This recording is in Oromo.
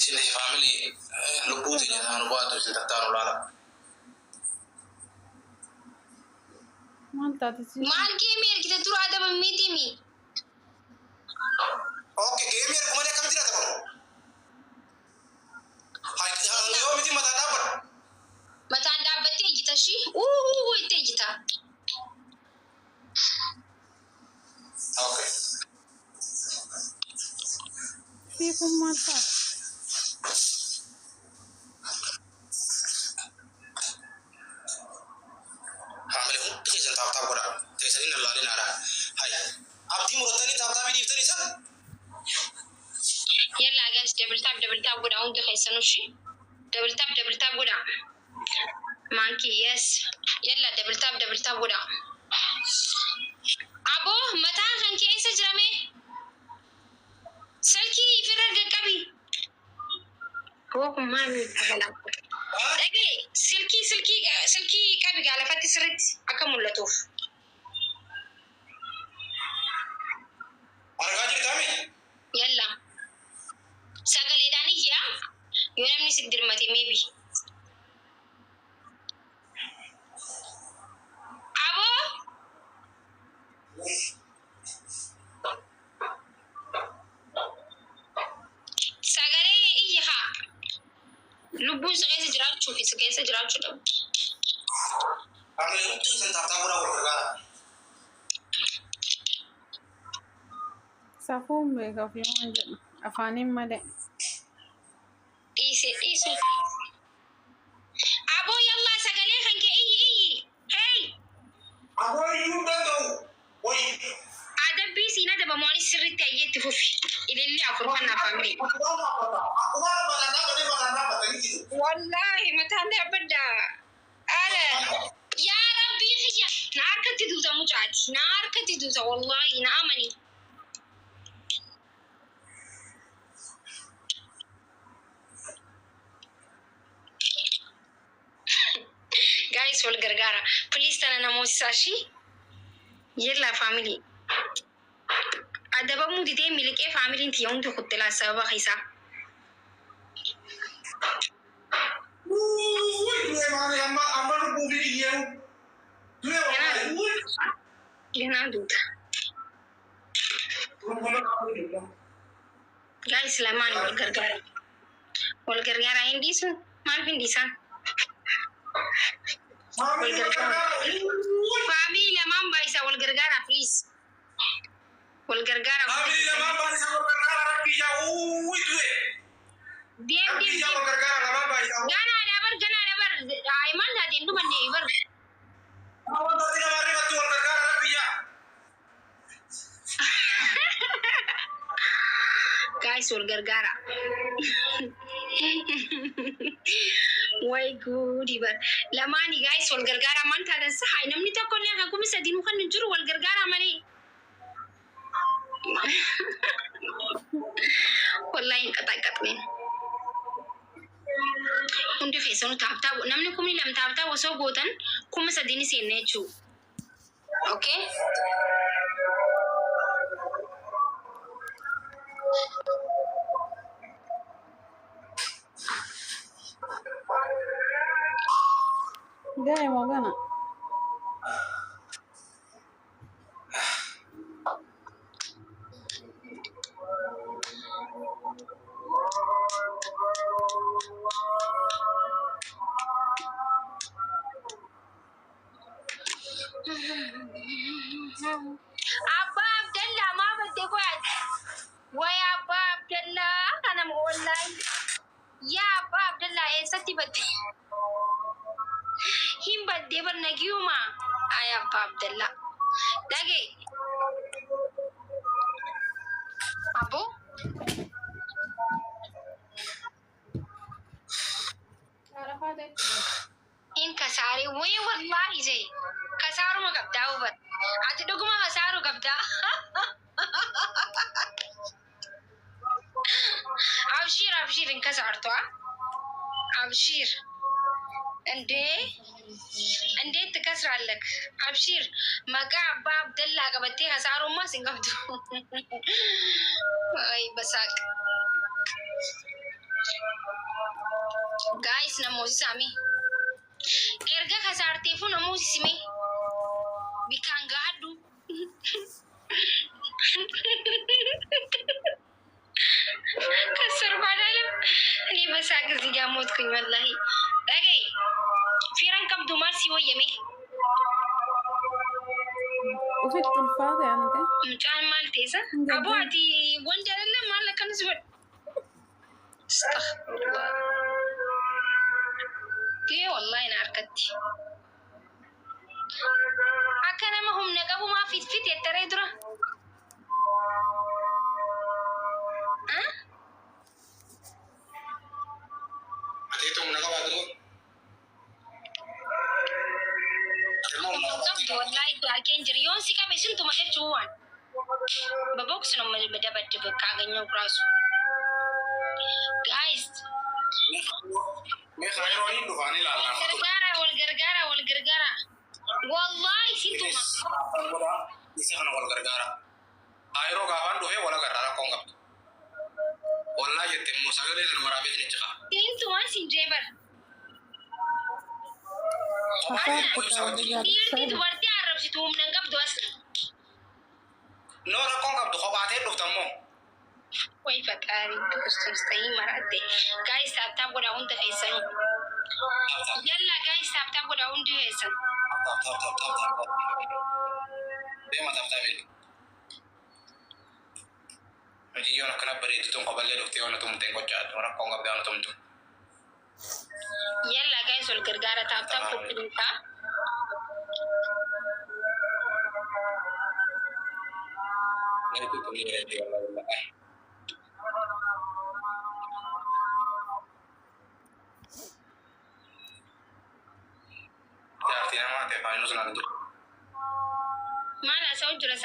Isin family lubbuu teenya taanu baatu isin tattaanu laala. Maal taate si? Maal game ergite dura adabammiitimi? Okay, game ergu malee akkamitti adabamu? Yoo miti mataa dhaabbadhu. Mataan dhaabbattee ejjita ishii. Uuu itti ejjita. Okay. Siifuun maal taate? Family hundi keessan tap tap godhaa. Teessanii nan laalinaadha. Hai. Abdii murattanii tap tapii dhiiftanii san. Yalla guys, double tap, double tap godhaa hundi keessanuu ishii. Double tap, double tap godhaa. Maankii, yes. Yalla, double tap, double tap godhaa. Aboo, mataan kan keessa jirame. Silkii ifirra qaqqabi. Hoo, kun maali? Dhagee, silkii silkii silkii qabi gaa lafatti sirriitti akka mul'atuuf. Argaa jirtami? Yalla. Sagaleedhaan iyyaa. Yoo namni si dirmate maybe. Aboo. Sagalee iyya haa. Lubbuun si keessa jiraachuu fi si keessa jiraachuu dhabu. Family hundi keessan tap tap godhaa, wal gargaara. Safuun beeka ofii waan jedhu. Afaaniin malee. Dhiise dhiisu. Aboo, yallaa, sagalee kan kee iyyi iyyi. Hey! Aboo, iyyuu hin danda'u. Wayi. Adabbii siin adabamu anis sirriitti ayyeetti fufi. Ililli afur kan family. Akkuma mataan dhaabbatee mataan dhaabbatanii jiru. Wallaahi mataan dhaabbadda. Ala. Yaa Rabbii kiyya. Na harkatti duuta mucaati. Na harkatti duuta, wallaahi na amani. Guys, wal gargaara. Please, tana namoota ishii. Yalla family. Adabamuu didee miliqee familyn tiyya hundi kuttilaa sababa isaa. Du'e maali amma amma lubbuu fi iyyeewu. Du'e wallaahi. Ganaa duuta. Lubbuu qabu. Guys, lamaan wal gargaara. Wal gargaara, hin dhiisu. Maal hin dhiisan? Family wal gargaara. Family lamaan baay'isaa wal gargaara, please. Wal gargaara. Family lamaan baay'isaa wal gargaara, rabbii yaa uwwi du'e. Deem Rabbii deem yaa deem. wal gargaara lamaan baay'isaa. Ganaadha bar, ganaadha bar. Ay, maal taateen dhumanne bar. Wantooti namaa rifatti wal gargaara, rabbii yaa. Guys, wal gargaara. Way guudi bar. Lamaani guys, wal gargaara, maal taatan sahaa namni tokko illee akka 3000 nu kan hin jiru, wal gargaara malee. Wallahi hin qaxaqaxne. Hundi keessanuu tap tap, namni 2000 tap tap osoo gootan 3000 ni seenne jechuudha. Okay? Ga'e moo gana? Abbaa Abdallaa, maa badde qo'at? Way Abbaa Abdallaa kana wallahi. Yaa Abbaa Abdallaa, eessatti badde? Hin baddee bar nagiyuma. Ay, Abbaa Abdallaa. Dhage. Abbo. Arafaa ta'e. Hin kasaaree wayii wallaahi jee. Kasaaruma qabdaa hubat. Ati dhuguma kasaaruu qabdaa. Abshiir, abshiir, hin kasaartu haa. Abshiir. እንዴ እንዴት ትከስራለህ? Abshiir, maqaa Abbaa Abdallaa qabattee kasaarummaas hin qabdu. Ay, basaaq. Guys, namoosisaami. Erga kasaarteefu namoosisime. Bikkaan gahadhu. ከሰርኩ አላለም። እኔ በሳቅ እዚህ ጋር ሞትኩኝ። ወላሂ dhagaye firan qabdu maal si wayyame? Ofitti ulfaate ante. Mucaan maal teessa? Aboo ati wanta አይደለም maal akkanas godhu? Astaghfirullah. Gee wallahi na harkatti. Akka nama humna qabu maa fit jettaree dura? Ah? Atiitu humna qabaatu. Ati immoo humna Qabdu qabaatu. wallahi itti harkeen jira. Yoon si qabe sintuma jechuu waan. በቦክስ ነው የምደበድብ ካገኘው ራሱ። Guys, Mee kaayirooniin dhufaan ilaallaa. Gargaara, wal gargaara, wal gargaara. Wallahi sintuma. Isa kana wal gargaara. Kaayiroo gaafaan dhufee wal agarra, rakkoon qabdu. Wallaa jette immoo sagalee sana waraabee ni ciqa. Sintuma sin jeebar. Hasaatti Dhiirti dubartii arrabsitu humna hin qabdu as. No, rakkoon qabdu, kophaatee dhufta immoo. ወይ ፈጣሪ ክርስቶስ ተይ መራቴ። Guys, tap tap godha hunda keessanuu. Yalla guys, tap tap godha hundi keessan. Tap tap tap tap tap. Deema, tap tap illee. Hojiyyoon akkana bareedu tun qoballee dhuftee waan tumteen qochaadhu, rakkoon qabdu waan tumtu. Yalla guys, wal gargaara, tap tap godhaa. Bareedu tun ni bareeddi wallahi. Jaartii namaa ta'e faayinus naan jiru. Maal haasa'u jira?